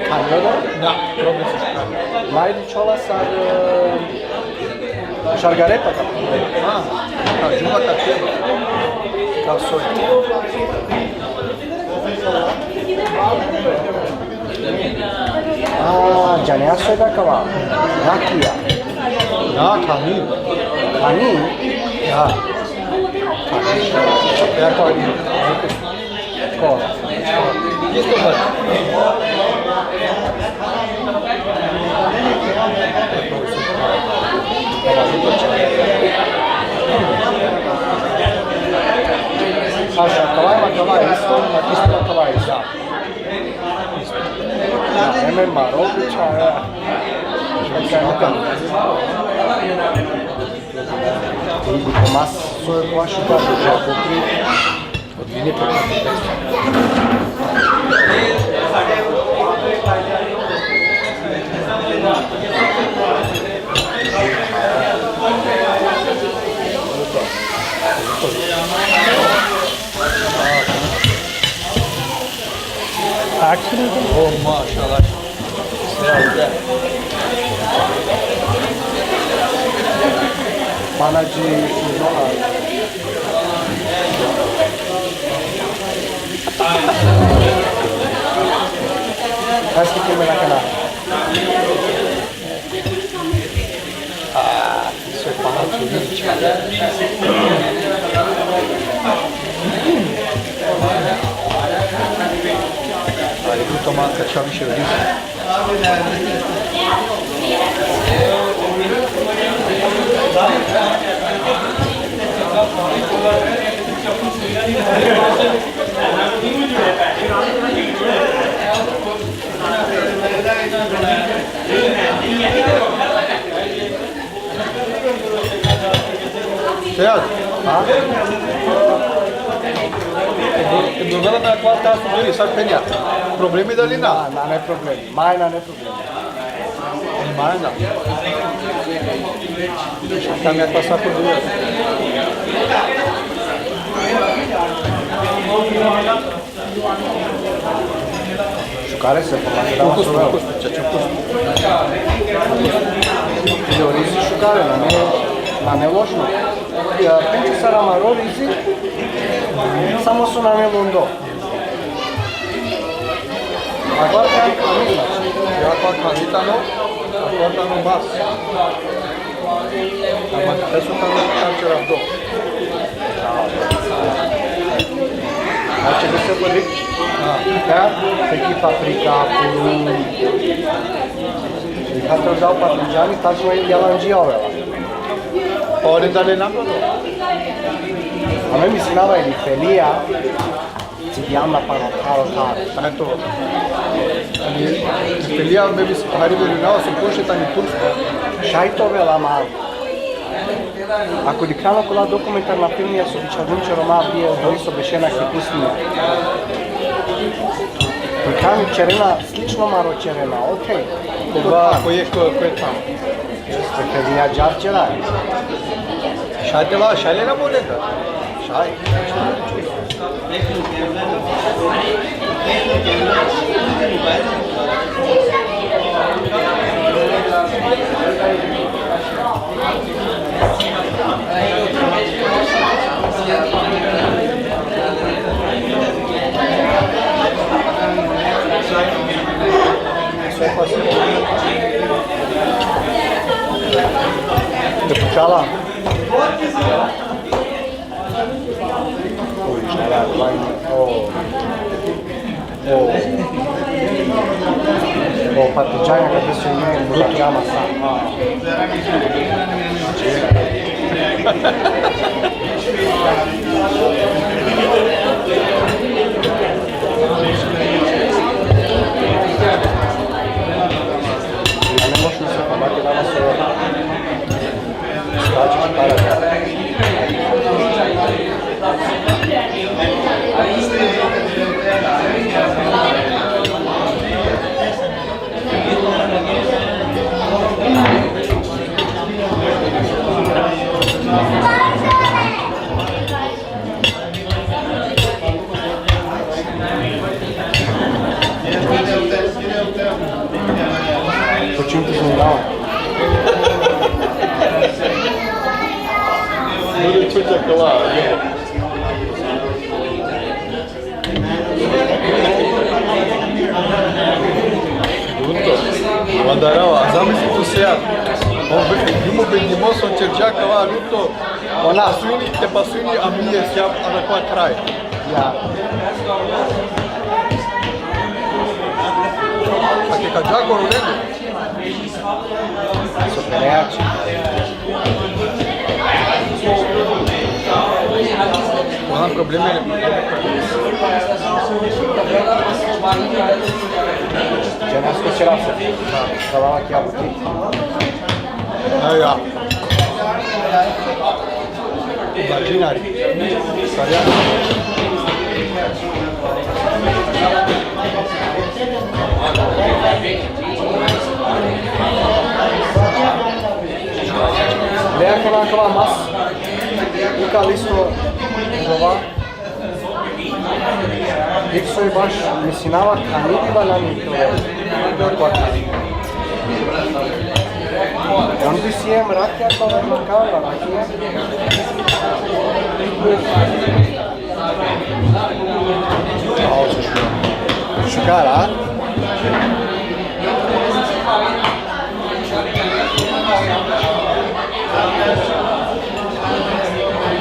Kaj, da? Da, probaj se. Najdi čola sad, e, šargarepa, da. A, ka džuma ka keba. Ka soj. A, džanea soj da kava? Rakija. Ja, kani. Kani? Ja. Kani. Ja, kani. Ko? Isto bak. Aša, kava, kava isto, a isto kava isto. Isto. Ja, eme marović, a ja. Vidi, Tomas, so je plaši da se ja pokri. Od mine pa. Action. Oh, mašallah. Panaji, no. Aski ke mera kana. Ah, isso é para tudo. Toma, kad čavi še vidi. Sead, a? E dovela me akava taso biri, sar phenea. Problemi dali na? Na, nane problemi. Maj nane problemi. Maj na. Tam ja pasa problemi. Šukare se, pa makela. Ukusno, ukusno, čače, ukusno. I o rizi šukare, nane, nane lošno. Ja, penči sar amaro rizi, samo so nane lundo. Akava tano khani, znači. Ja, akava khani tano, akava tano mas. Ama te so tano čače ravdo. Znači, da se boli? Ha. Ja, peki paprika, purun. I kad to dao patlıcani, tačno je jalanđija ovela. Pa ori dali na prodao? A me mislinava ili felija, cidijam na pano, taro, taro. Eto. Ali felija me bi hari verinao so poše tani tursko. Šaj te ovel, ama ako dikhljan okola dokumentarna filmija so bičhalđum će Roma, bije odori so bešena ki pustinja. Dikhljan ćerena slično maro ćerena, okej. Kova, ko je, ko, ko je tamo? Jeste, felija džar ćera. Šaj te va, šaj le na bole da. Šaj. Te pučala. Oj, šta ja, o, o, o, patlıcanja kada su imali, mudarđama sa. Ja ne možem se pomati danas ovo. Znači, šukare. Počinjte se na. Bude čuča kola. Luto. Vadarava, a zamisli tu, Sead. On be-, bimo bedimo so ćerđa kava luto. Ona. Pasujni, te pasujni, a mi je sjav, a da pa kraj. Ja. A te ka dža koruneni. Super, ja. Imam probleme. Ženasko ćerasa. Kalava ki abuti. Evo ja. Bađinari. Sarja. Lea kana kava mas, uka listo dova, ik soj baš misinava khani diva nani to. On bi siem rakja kava makala rakja. Šukar, a?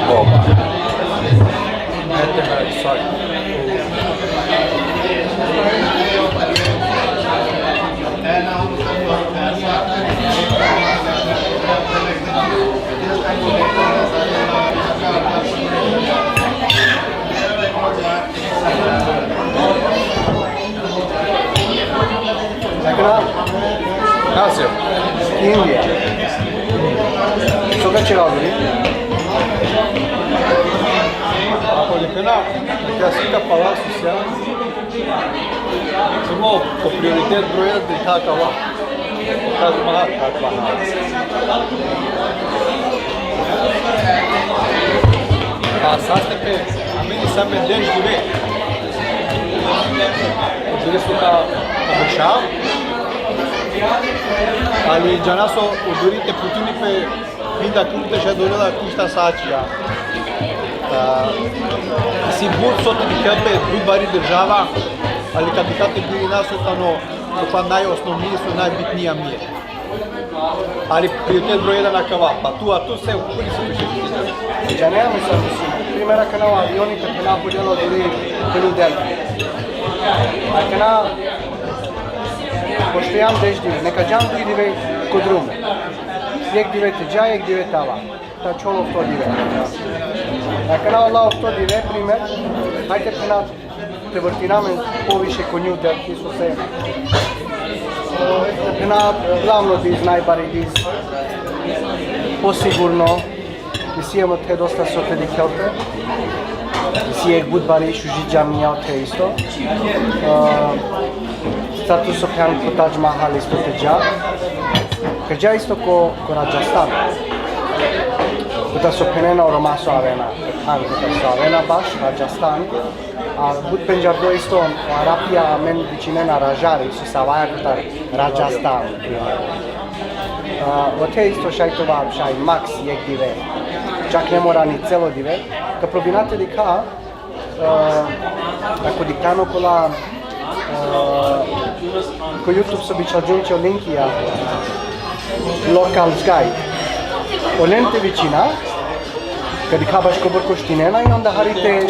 Opa. Ete me, sorry. Čeraburi. Ako li kana, te asika palasu sja. Samo po prioritet broj jedan te ka kava. Taj Mahal, Taj Mahal. A saste pe, amen sa me deš dive. Deš dive so ka, ka beša. Ali džana so, odori te putini pe hinda kurte še dolela kušta sačija. A, si but so te dikhel pe but bari država, ali ka dikha te birina so tano, so pa najosnovnije, so najbitnija mi e. Ali prioritet broj jedan akava, pa tu, a tu se ukuri se više. Džanea me sa, mislim, primera kana o avioni te phena bolela duri, duri del. A kana, pošto jam deš dive, neka džan duj dive ko drum. Jek dive te dža, jek dive te ava. Ta čhol ofto dive. Akana ola ofto dive, primer, hajde te na te vrtina amen poviše ko New Delhi, so se, te na glavno diz, najbari diz, posigurno, isi em te dosta so te dikhel pe, isi jek but bari šuži džamija ote isto. E, Sar tu so phenena ko Taj Mahal isto te dža. Ka dža isto ko, ko Rajasthan. Kotar so phenena o Roma so avena. Than kotar so avena baš, Rajasthan. A but pendžardo isto, o Arapija amen vičinena Ražari, so savaja kotar Rajasthan. A, ote isto šaj te ova, šaj maks jek dive. Čak ne mora ni celo dive. Ka probina te dikha, E, ako dikhena kola, e, ko YouTube so bičhalđum će o linkija, Locals Guide. Olen te vičina, ka dikha baš kobor koštinena i onda hari te,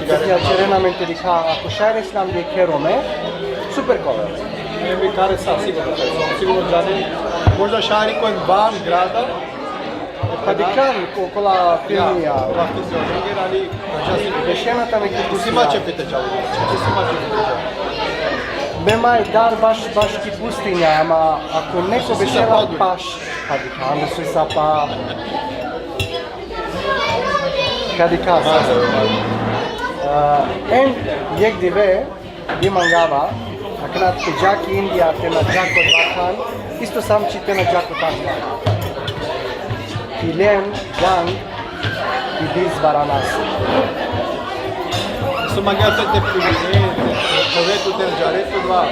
te ćerena amen te dikha, ako šaj reslam de kero me, super kobor. Ne bi kare sa sigurno, sigurno džani, možda šaj ko van grada, Pa dikhan ko, kola filmija. Kola filmija, ali bešena tane ki pustinja. Isi mače pite čalo. Isi mače pite čalo. Me maj dar baš, baš ki pustinja, ama ako neko bešela paš, pa dikhan da su sa pa. Ka dikha sa. E, em jek dive, i mangava, akana te dža ki Indija, te na dža ko Taj Mahal, isto sam či te na dža ko Taj Mahal. Ki len, džan, ki diz Varanasi. So mangava te, te pili, te, te, te, te džare, te dva.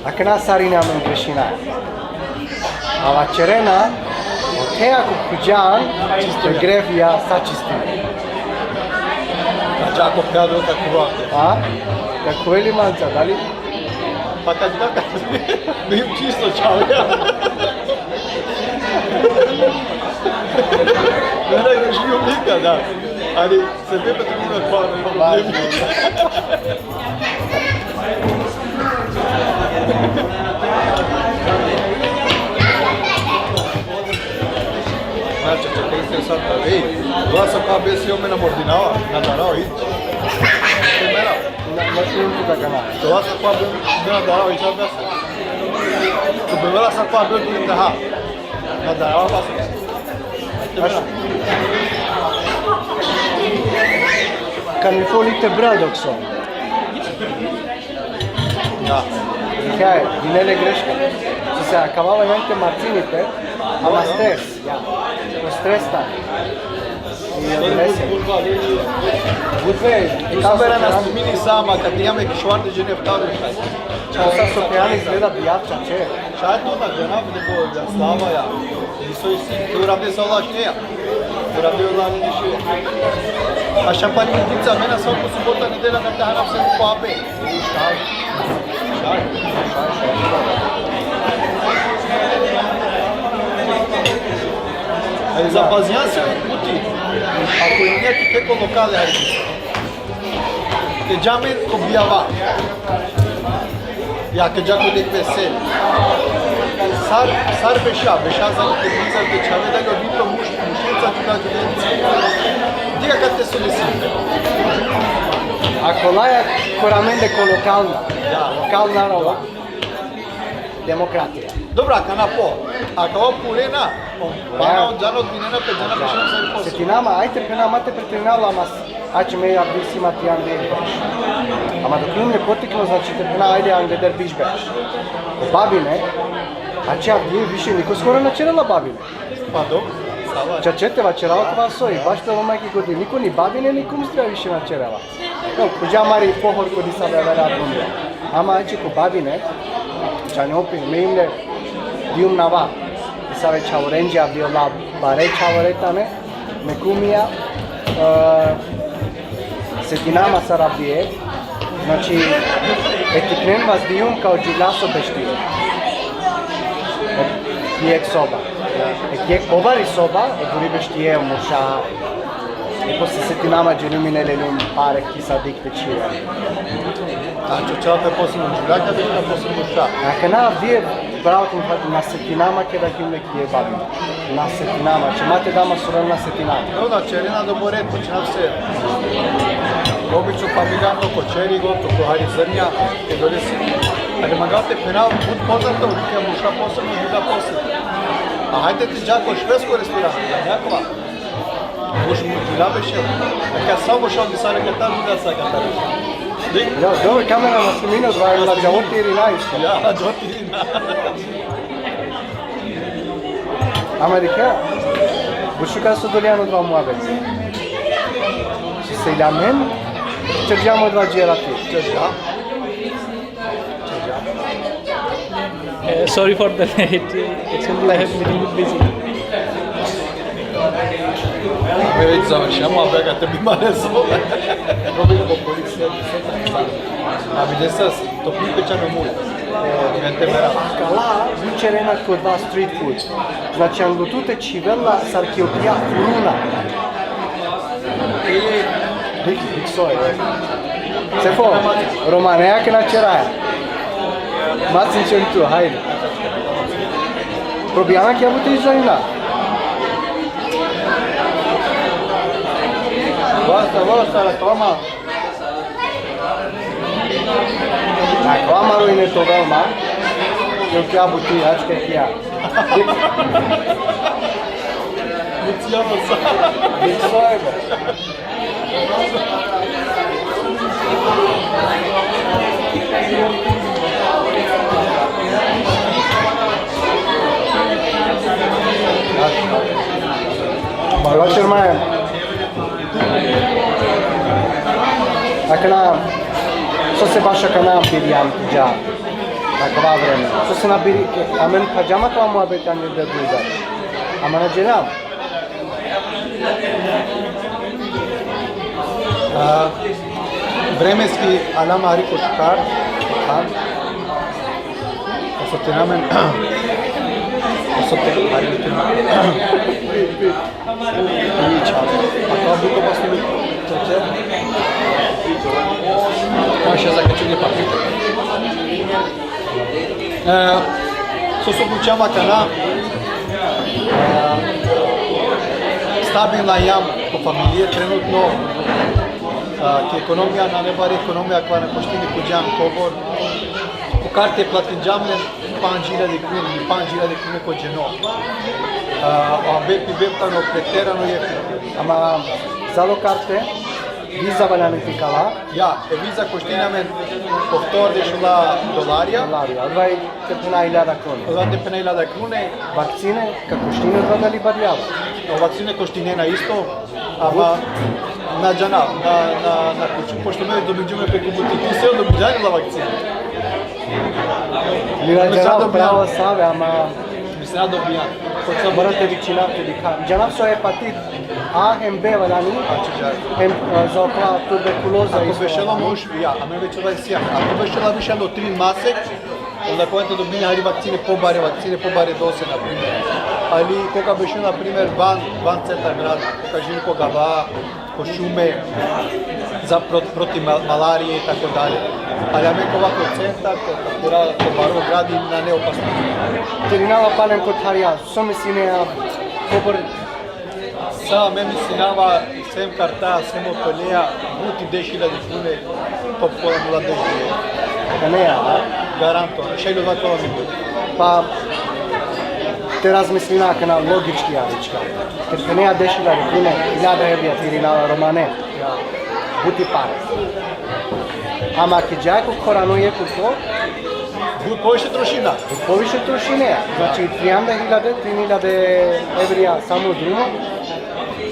Akana sarine amen grešina. Ama ćerena, te ako khuđan, čisto grefija sa čisti. Znači, ako khuđan, kako khuva? A? Kako veli manca, dali? Pa kad da, kad mi čisto čao, ja. Ne da grešio nikada. Ali se ne pa tu na kvar, ne problem. Znači, čekaj se sad, ej, glasa pa besi ome na mordinava, na darao, ić. Mera. Na, na šunku da kana. Glasa pa be, na darao, ić, besi. Tu be glasa pa be, tu da ha. Na darao, besi. Baš. Kan mi foli te bra dok so. Ja. Kaj, dinele greška. So se akava valjani te marcini pe, ama stres, ja. O stres ta. I odnese. Gudve, tu kamera na snimini sama, kad nijam ek švarde džene vtavle. Sa so pejani izgleda bijav čače. Šaj to na džanav, nego ja slava, ja. Isto isi, tu rade sa ola šteja. Tu rade ola niši. A šapani dica, mena svako subota, nedela, na tahana se po ape. Šaj. Šaj, šaj, šaj, šaj. Ali zapazija se buti. Ako i neki keko lokale, hajde. Te dža amen ko bijava. Ja, te dža ko dek vesel. Sar, sar beša, beša za te biza te čhave da ga bito muš, mušnica tu da te. Diga kad te su desi. Ako laja koramende ko lokalna. Ja. Lokalna Roma. Demokratija. Dobro, akana po. Akava purena. Pa na, džano dinena pe, džana pe šan sa i posao. Setinama, ajde, pe na, ma te preterinava, mas, ač me avdive si ma ti ande. Ama dok me potiklo, znači, te phena, ajde, angleder biš berš. O babine, ač avdive više niko skoro na ćerela babine. Pa dobro, sava. Čače te vaćerava kova soj, baš te loma ki godi, niko ni babine, ni kumstrija više na ćerela. No, kuđa mari pohor ko disave avera bunja. Ama ači ko babine, čane opin, me imle dijum nava, disave čhavorenđe avdive, ola bare čhavore tane, me kumija, e, setinama sar avdive, znači, e tiknen vas dijum kao džuvlja so beštije. E, jek soba. E, jek pobari soba, e, duri beštije, muša, e, posle setinama dželjum ine leljum pare ki sadik te čhira. A čače pe posebno džuvlja, ka dikha posebno muša. Akana avdive, bravo, na setinama keda ki umle ki e babine. Na setinama, če ma te dama suran na setinama. No, da, ćerena do bore, počinav se. Obično familijarno ko ćeri, gotovo, ko hari zrnja, te dole si. Ali mangava te phena, but poznato, ki muša posebno, džuvlja posebno. A hajde te dža ko švedsko restoran, nekova. Muš, džuvlja beše. Ka samo šal disave katar, džuvlja sa katar. Dik? Ja, dobro, kamera na snimino, dva, la džavoti ili najsko. Ja, džavoti ili na. Ama dikha, but šukar so dolijam odova muhabet. Si selamen, ćerđam odova džerati. Ćerđa. Ćerđa. Uh, sorry for the late. Actually, I have little bit busy. Me već završamo, a bega te bi mare so. Probajmo po policija. A vidi sa, to pipe čano mulj. Mente mera. Kala, but ćerena ko odova street food. Znači, anglo tute čhivela sar ki opija furuna. Ili, dik, dik soj, e. Sefo, romane akana ćeraja. Ma sinčen tu, hajde. Probijam ki abu te izraina. Basta, basta, reklama. Ako amaro ine to veoma, jo kja buti, ačke kja. Luciano sa. Luciano. Malo ćermaja. Akana, sose baš akana birijam dža. Akava vreme. Sose na biri, amen pa džama kava muhabet ane da duda. Ama na dželam. A, vremenski alam hari ko šukar. A, osotenamen. Osote, hari ko šukar. I čače. A to buto pa su mi čače. Pa še zakačili papir. E, so so bučama kana, e, stabilna jam ko familije trenutno, e, ki ekonomija, nane bari ekonomija, kova na koštini ko džan kobor, ko karte platinđam len, pandž iljadi krune, pandž iljadi krune ko dženo. A, a bepi bep tano preterano jeftino. Ama zalo karte, viza valjani te kala. Ja, e viza koštini amen po sto dešela dolarija. Dolarija, odova i te phena iljada krune. Odova te phena iljada krune. Vakcine, ka koštini odova dali badjava? O vakcine koštinena isto. Ama na džana, na, na, na kuću, pošto me dobinđum pe ko butiki, se dobinđum la vakcina. Mi na džana pravo save, ama mi se na dobija. Mora te vičina, te dikha. Džana so hepatit A hem B valjani, hem, e, za okova tuberkuloza. Ako isto bešela valjani. Muš, ja, a me već odova sijam. Ako bešela više ando tri masek, onda kova te dobinđa hari vakcine pobare, vakcine pobare dose, na primer. Ali koga bešel, na primer, van, van centar grada, koga živi ko gava, ko šume, za pro-, protiv ma-, malarije i tako dalje. Ali amen kova ko centar, ko, ko, ko baro gradi, nane opasno. Te rinava palem ko tharja, so mislinea, kobor Sa me mislinava, sem karta, sem hotelea, buti deš iljadi krune, top kola mula deš iljadi. Kanea, a? Garanto, šaj lo da kola mi. Pa, Te razmislina akana logički, ja, vička. Te phenea deš hiljade kune, hiljada evrija te irinava romane. Ja. But i pare. Ama ki džaja ko korano jekh ko, but poviše trošina. But poviše trošine. Znači, trianda hiljade, trin hiljade evrija samo drumo.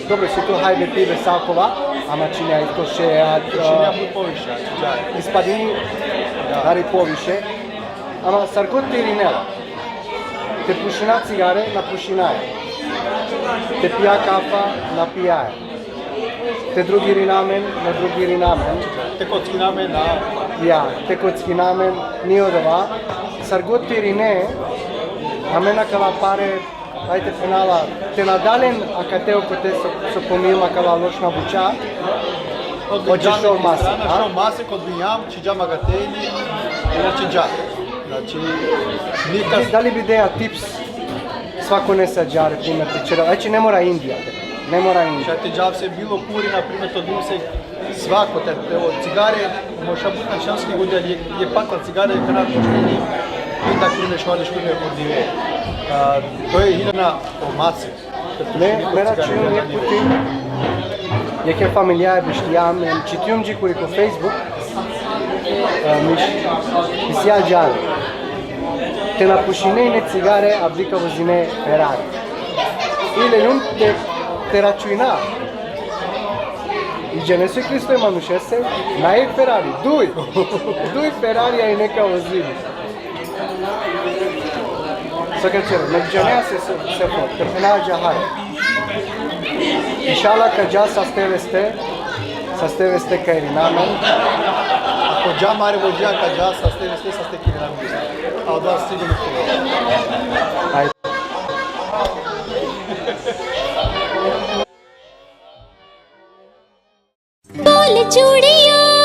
Dobro, si tu hajbe pibe, sa kova, ama činea i to še, a, trošina but poviše, znači, džaja. Ispadini, da, hari poviše. Ama sar god te irinela. Te pušina cigare, na pušinaja. Te pija kafa, na pijaja. Te drugirina amen, na drugirina amen. Te kockina amen, na. Ja, te kockina amen, ni odova. Sar god te irine, amen akala pare, ajde te phenava, te na da len akate okote so, so pomil akala lošna buća. Hoće šov mase, a? Šov mase, kod binjam, čidžam akate ili, inače dža. Znači, nikad. Dali bi dea tips svako nesa džare, primer, te čera. Znači, ne mora Indija, ne mora Indija. Šaj te džav se bilo kuri, na primer, to dim se svako, te, evo, cigare, može but na šamski gudi, ali je, je pakla cigare, kana koštini, i tako ne švali što ne odnije. A, to je hiljana o mase. Me, me računam jekh puti, jekhe familijaja bištijam, em čitijum džikuri ko Facebook, e, miš, isi adžar. Te na pušine ine cigare, avdika vozine Ferrari. I leljum te, te račuina. I džane so i Kristo e manušese, na jekh Ferrari, duj. Duj Ferrarija ine ka vozini. Saka ćero, nek džanea se, se, se po, te phena džahar. Inšala ka dža saste veste, saste veste ka irina amen. Ako dža mare vođa, ka dža saste veste, saste ka irina amen. A od vas sigurno. Ajde. बोल चूड़िया